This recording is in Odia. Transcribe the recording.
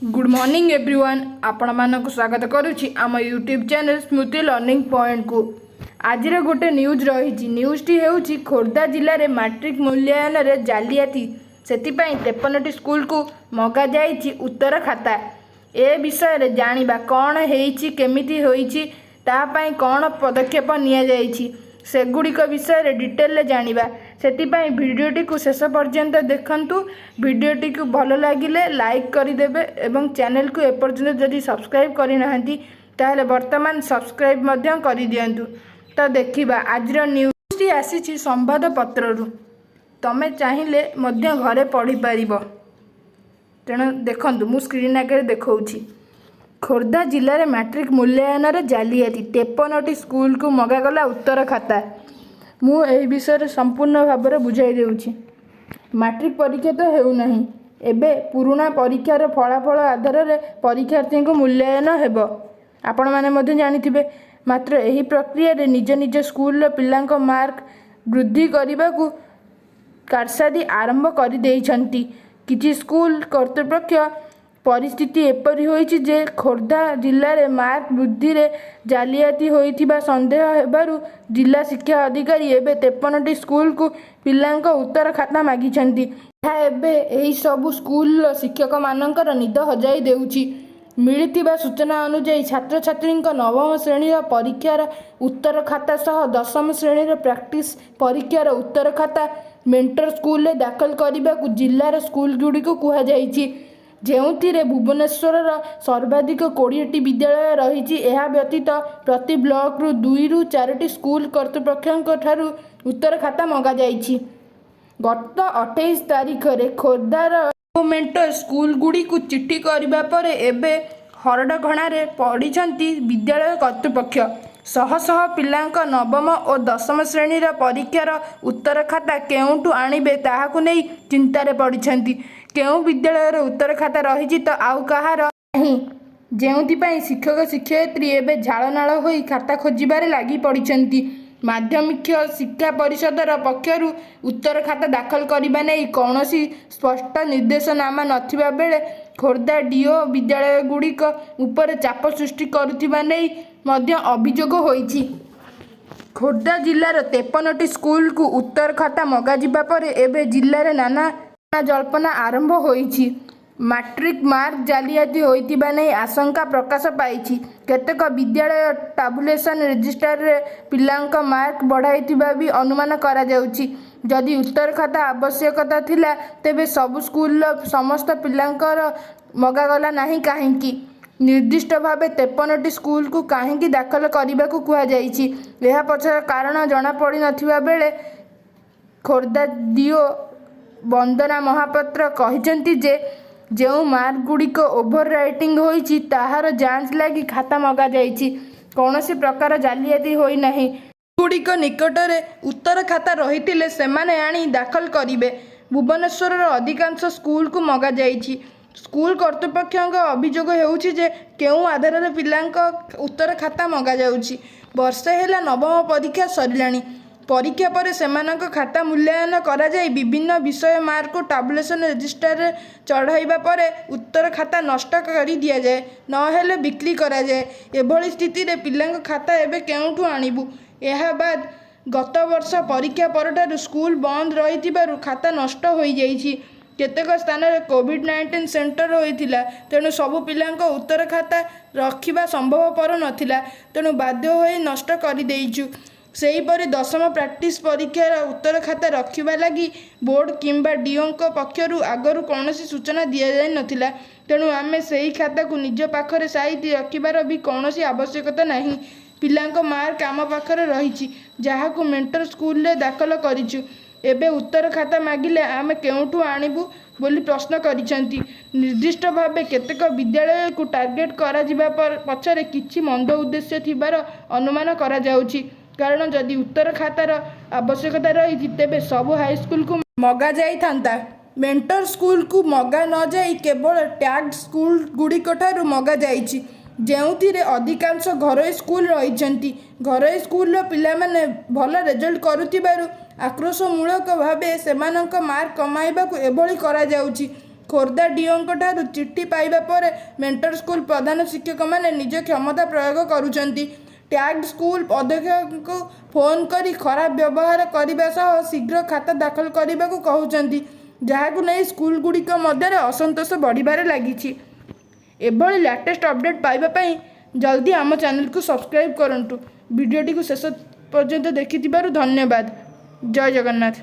Good morning everyone. ଆପଣମାନଙ୍କୁ ସ୍ୱାଗତ କରୁଛି ଆମ ୟୁଟ୍ୟୁବ୍ ଚ୍ୟାନେଲ୍ ସ୍ମୃତି ଲର୍ଣ୍ଣିଂ ପଏଣ୍ଟକୁ। ଆଜିର ଗୋଟେ ନ୍ୟୁଜ୍ ରହିଛି। ନ୍ୟୁଜ୍ଟି ହେଉଛି, ଖୋର୍ଦ୍ଧା ଜିଲ୍ଲାରେ ମାଟ୍ରିକ ମୂଲ୍ୟାୟନରେ ଜାଲିଆତି, ସେଥିପାଇଁ 53ଟି ସ୍କୁଲକୁ ମଗାଯାଇଛି ଉତ୍ତର ଖାତା। ଏ ବିଷୟରେ ଜାଣିବା, କ'ଣ ହେଇଛି, କେମିତି ହୋଇଛି, ତା ପାଇଁ କ'ଣ ପଦକ୍ଷେପ ନିଆଯାଇଛି, ସେଗୁଡ଼ିକ ବିଷୟରେ ଡିଟେଲରେ ଜାଣିବା। ସେଥିପାଇଁ ଭିଡ଼ିଓଟିକୁ ଶେଷ ପର୍ଯ୍ୟନ୍ତ ଦେଖନ୍ତୁ। ଭିଡ଼ିଓଟିକୁ ଭଲ ଲାଗିଲେ ଲାଇକ୍ କରିଦେବେ ଏବଂ ଚ୍ୟାନେଲକୁ ଏପର୍ଯ୍ୟନ୍ତ ଯଦି ସବସ୍କ୍ରାଇବ୍ କରିନାହାନ୍ତି, ତାହେଲେ ବର୍ତ୍ତମାନ ସବସ୍କ୍ରାଇବ୍ ମଧ୍ୟ କରିଦିଅନ୍ତୁ। ତ ଦେଖିବା, ଆଜିର ନ୍ୟୁଜ୍ଟି ଆସିଛି ସମ୍ବାଦପତ୍ରରୁ। ତମେ ଚାହିଁଲେ ମଧ୍ୟ ଘରେ ପଢ଼ିପାରିବ। ତେଣୁ ଦେଖନ୍ତୁ, ମୁଁ ସ୍କ୍ରିନ୍ ଆଗରେ ଦେଖାଉଛି। ଖୋର୍ଦ୍ଧା ଜିଲ୍ଲାରେ ମାଟ୍ରିକ ମୂଲ୍ୟାୟନରେ ଜାଲିଆତି, 53ଟି ସ୍କୁଲକୁ ମଗାଗଲା ଉତ୍ତର ଖାତା। ମୁଁ ଏହି ବିଷୟରେ ସମ୍ପୂର୍ଣ୍ଣ ଭାବରେ ବୁଝାଇ ଦେଉଛି। ମାଟ୍ରିକ ପରୀକ୍ଷା ତ ହେଉନାହିଁ, ଏବେ ପୁରୁଣା ପରୀକ୍ଷାର ଫଳାଫଳ ଆଧାରରେ ପରୀକ୍ଷାର୍ଥୀଙ୍କୁ ମୂଲ୍ୟାୟନ ହେବ, ଆପଣମାନେ ମଧ୍ୟ ଜାଣିଥିବେ। ମାତ୍ର ଏହି ପ୍ରକ୍ରିୟାରେ ନିଜ ନିଜ ସ୍କୁଲର ପିଲାଙ୍କ ମାର୍କ ବୃଦ୍ଧି କରିବାକୁ କାରସାଦି ଆରମ୍ଭ କରିଦେଇଛନ୍ତି କିଛି ସ୍କୁଲ କର୍ତ୍ତୃପକ୍ଷ। ପରିସ୍ଥିତି ଏପରି ହୋଇଛି ଯେ, ଖୋର୍ଦ୍ଧା ଜିଲ୍ଲାରେ ମାର୍କ ବୃଦ୍ଧିରେ ଜାଲିଆତି ହୋଇଥିବା ସନ୍ଦେହ ହେବାରୁ ଜିଲ୍ଲା ଶିକ୍ଷା ଅଧିକାରୀ ଏବେ 53ଟି ସ୍କୁଲକୁ ପିଲାଙ୍କ ଉତ୍ତର ଖାତା ମାଗିଛନ୍ତି। ଏହା ଏବେ ଏହି ସବୁ ସ୍କୁଲର ଶିକ୍ଷକମାନଙ୍କର ନିଦ ହଜାଇ ଦେଉଛି। ମିଳିଥିବା ସୂଚନା ଅନୁଯାୟୀ, ଛାତ୍ରଛାତ୍ରୀଙ୍କ ନବମ ଶ୍ରେଣୀର ପରୀକ୍ଷାର ଉତ୍ତର ଖାତା ସହ 10ମ ଶ୍ରେଣୀର ପ୍ରାକ୍ଟିସ୍ ପରୀକ୍ଷାର ଉତ୍ତର ଖାତା ମେଣ୍ଟର ସ୍କୁଲରେ ଦାଖଲ କରିବାକୁ ଜିଲ୍ଲାର ସ୍କୁଲଗୁଡ଼ିକୁ କୁହାଯାଇଛି, ଯେଉଁଥିରେ ଭୁବନେଶ୍ୱରର ସର୍ବାଧିକ 20ଟି ବିଦ୍ୟାଳୟ ରହିଛି। ଏହା ବ୍ୟତୀତ ପ୍ରତି ବ୍ଲକରୁ ଦୁଇରୁ ଚାରୋଟି ସ୍କୁଲ କର୍ତ୍ତୃପକ୍ଷଙ୍କ ଠାରୁ ଉତ୍ତର ଖାତା ମଗାଯାଇଛି। ଗତ 28 ତାରିଖରେ ଖୋର୍ଦ୍ଧାର ମେଣ୍ଟର ସ୍କୁଲଗୁଡ଼ିକୁ ଚିଠି କରିବା ପରେ ଏବେ ହରଡ଼ଘଣାରେ ପଡ଼ିଛନ୍ତି ବିଦ୍ୟାଳୟ କର୍ତ୍ତୃପକ୍ଷ। ଶହ ଶହ ପିଲାଙ୍କ ନବମ ଓ 10ମ ଶ୍ରେଣୀର ପରୀକ୍ଷାର ଉତ୍ତର ଖାତା କେଉଁଠୁ ଆଣିବେ, ତାହାକୁ ନେଇ ଚିନ୍ତାରେ ପଡ଼ିଛନ୍ତି। କେଉଁ ବିଦ୍ୟାଳୟର ଉତ୍ତର ଖାତା ରହିଛି ତ ଆଉ କାହାର ନାହିଁ, ଯେଉଁଥିପାଇଁ ଶିକ୍ଷକ ଶିକ୍ଷୟିତ୍ରୀ ଏବେ ଝାଳନାଳ ହୋଇ ଖାତା ଖୋଜିବାରେ ଲାଗି ପଡ଼ିଛନ୍ତି। ମାଧ୍ୟମିକ ଶିକ୍ଷା ପରିଷଦର ପକ୍ଷରୁ ଉତ୍ତର ଖାତା ଦାଖଲ କରିବା ନେଇ କୌଣସି ସ୍ପଷ୍ଟ ନିର୍ଦ୍ଦେଶନାମା ନଥିବା ବେଳେ ଖୋର୍ଦ୍ଧା ଡିଇଓ ବିଦ୍ୟାଳୟଗୁଡ଼ିକ ଉପରେ ଚାପ ସୃଷ୍ଟି କରୁଥିବା ନେଇ ମଧ୍ୟ ଅଭିଯୋଗ ହୋଇଛି। ଖୋର୍ଦ୍ଧା ଜିଲ୍ଲାର 53ଟି ସ୍କୁଲକୁ ଉତ୍ତର ଖାତା ମଗାଯିବା ପରେ ଏବେ ଜିଲ୍ଲାରେ ନାନା ଜଳ୍ପନା ଆରମ୍ଭ ହୋଇଛି। ମାଟ୍ରିକ ମାର୍କ ଜାଲିଆତି ହୋଇଥିବା ନେଇ ଆଶଙ୍କା ପ୍ରକାଶ ପାଇଛି। କେତେକ ବିଦ୍ୟାଳୟ ଟାବୁଲେସନ୍ ରେଜିଷ୍ଟରରେ ପିଲାଙ୍କ ମାର୍କ ବଢ଼ାଇଥିବା ବି ଅନୁମାନ କରାଯାଉଛି। ଯଦି ଉତ୍ତର ଖାତା ଆବଶ୍ୟକତା ଥିଲା, ତେବେ ସବୁ ସ୍କୁଲର ସମସ୍ତ ପିଲାଙ୍କର ମଗାଗଲା ନାହିଁ କାହିଁକି? ନିର୍ଦ୍ଦିଷ୍ଟ ଭାବେ 53ଟି ସ୍କୁଲକୁ କାହିଁକି ଦାଖଲ କରିବାକୁ କୁହାଯାଇଛି, ଏହା ପଛର କାରଣ ଜଣାପଡ଼ିନଥିବା ବେଳେ ଖୋର୍ଦ୍ଧା ଡିଇଓ ବନ୍ଦନା ମହାପାତ୍ର କହିଛନ୍ତି ଯେ, ଯେଉଁ ମାର୍କଗୁଡ଼ିକ ଓଭର ରାଇଟିଂ ହୋଇଛି, ତାହାର ଯାଞ୍ଚ ଲାଗି ଖାତା ମଗାଯାଇଛି। କୌଣସି ପ୍ରକାର ଜାଲିଆତି ହୋଇନାହିଁ। ଗୁଡ଼ିକ ନିକଟରେ ଉତ୍ତର ଖାତା ରହିଥିଲେ ସେମାନେ ଆଣି ଦାଖଲ କରିବେ। ଭୁବନେଶ୍ୱରର ଅଧିକାଂଶ ସ୍କୁଲକୁ ମଗାଯାଇଛି। ସ୍କୁଲ କର୍ତ୍ତୃପକ୍ଷଙ୍କ ଅଭିଯୋଗ ହେଉଛି ଯେ, କେଉଁ ଆଧାରରେ ପିଲାଙ୍କ ଉତ୍ତର ଖାତା ମଗାଯାଉଛି? ବର୍ଷେ ହେଲା ନବମ ପରୀକ୍ଷା ସରିଲାଣି। ପରୀକ୍ଷା ପରେ ସେମାନଙ୍କ ଖାତା ମୂଲ୍ୟାୟନ କରାଯାଇ ବିଭିନ୍ନ ବିଷୟ ମାର୍କକୁ ଟାବୁଲେସନ୍ ରେଜିଷ୍ଟରରେ ଚଢ଼ାଇବା ପରେ ଉତ୍ତର ଖାତା ନଷ୍ଟ କରିଦିଆଯାଏ, ନହେଲେ ବିକ୍ରି କରାଯାଏ। ଏଭଳି ସ୍ଥିତିରେ ପିଲାଙ୍କ ଖାତା ଏବେ କେଉଁଠୁ ଆଣିବୁ? ଏହାବାଦ୍ ଗତବର୍ଷ ପରୀକ୍ଷା ପରଠାରୁ ସ୍କୁଲ ବନ୍ଦ ରହିଥିବାରୁ ଖାତା ନଷ୍ଟ ହୋଇଯାଇଛି। କେତେକ ସ୍ଥାନରେ କୋଭିଡ୍-19 ସେଣ୍ଟର ହୋଇଥିଲା। ତେଣୁ ସବୁ ପିଲାଙ୍କ ଉତ୍ତର ଖାତା ରଖିବା ସମ୍ଭବପର ନଥିଲା। ତେଣୁ ବାଧ୍ୟ ହୋଇ ନଷ୍ଟ କରିଦେଇଛୁ। ସେହିପରି 10ମ ପ୍ରାକ୍ଟିସ୍ ପରୀକ୍ଷାର ଉତ୍ତର ଖାତା ରଖିବା ଲାଗି ବୋର୍ଡ କିମ୍ବା ଡିଇଓଙ୍କ ପକ୍ଷରୁ ଆଗରୁ କୌଣସି ସୂଚନା ଦିଆଯାଇ ନଥିଲା। ତେଣୁ ଆମେ ସେହି ଖାତାକୁ ନିଜ ପାଖରେ ସାଇତି ରଖିବାର ବି କୌଣସି ଆବଶ୍ୟକତା ନାହିଁ। ପିଲାଙ୍କ ମାର୍କ ଆମ ପାଖରେ ରହିଛି, ଯାହାକୁ ମେଣ୍ଟର ସ୍କୁଲରେ ଦାଖଲ କରିଛୁ। ଏବେ ଉତ୍ତର ଖାତା ମାଗିଲେ ଆମେ କେଉଁଠୁ ଆଣିବୁ ବୋଲି ପ୍ରଶ୍ନ କରିଛନ୍ତି। ନିର୍ଦ୍ଦିଷ୍ଟ ଭାବେ କେତେକ ବିଦ୍ୟାଳୟକୁ ଟାର୍ଗେଟ କରାଯିବା ପଛରେ କିଛି ମନ୍ଦ ଉଦ୍ଦେଶ୍ୟ ଥିବାର ଅନୁମାନ କରାଯାଉଛି। କାରଣ ଯଦି ଉତ୍ତର ଖାତାର ଆବଶ୍ୟକତା ରହିଛି, ତେବେ ସବୁ ହାଇସ୍କୁଲକୁ ମଗାଯାଇଥାନ୍ତା। ମେଣ୍ଟର ସ୍କୁଲକୁ ମଗା ନ ଯାଇ କେବଳ ଟ୍ୟାଗଡ୍ ସ୍କୁଲଗୁଡ଼ିକଠାରୁ ମଗାଯାଇଛି, ଯେଉଁଥିରେ ଅଧିକାଂଶ ଘରୋଇ ସ୍କୁଲ ରହିଛନ୍ତି। ଘରୋଇ ସ୍କୁଲର ପିଲାମାନେ ଭଲ ରେଜଲ୍ଟ କରୁଥିବାରୁ ଆକ୍ରୋଶମୂଳକ ଭାବେ ସେମାନଙ୍କ ମାର୍କ କମାଇବାକୁ ଏଭଳି କରାଯାଉଛି ଖୋର୍ଦ୍ଧା ଡିଓଙ୍କ ଠାରୁ ଚିଠି ପାଇବା ପରେ ମେଣ୍ଟର ସ୍କୁଲ ପ୍ରଧାନ ଶିକ୍ଷକମାନେ ନିଜ କ୍ଷମତା ପ୍ରୟୋଗ କରୁଛନ୍ତି। ଟ୍ୟାଗ୍ଡ ସ୍କୁଲ ଅଧ୍ୟକ୍ଷଙ୍କୁ ଫୋନ୍ କରି ଖରାପ ବ୍ୟବହାର କରିବା ସହ ଶୀଘ୍ର ଖାତା ଦାଖଲ କରିବାକୁ କହୁଛନ୍ତି, ଯାହାକୁ ନେଇ ସ୍କୁଲଗୁଡ଼ିକ ମଧ୍ୟରେ ଅସନ୍ତୋଷ ବଢ଼ିବାରେ ଲାଗିଛି। ଏଭଳି ଲାଟେଷ୍ଟ ଅପଡ଼େଟ୍ ପାଇବା ପାଇଁ ଜଲ୍ଦି ଆମ ଚ୍ୟାନେଲକୁ ସବସ୍କ୍ରାଇବ୍ କରନ୍ତୁ। ଭିଡ଼ିଓଟିକୁ ଶେଷ ପର୍ଯ୍ୟନ୍ତ ଦେଖିଥିବାରୁ ଧନ୍ୟବାଦ। ଜୟ ଜଗନ୍ନାଥ।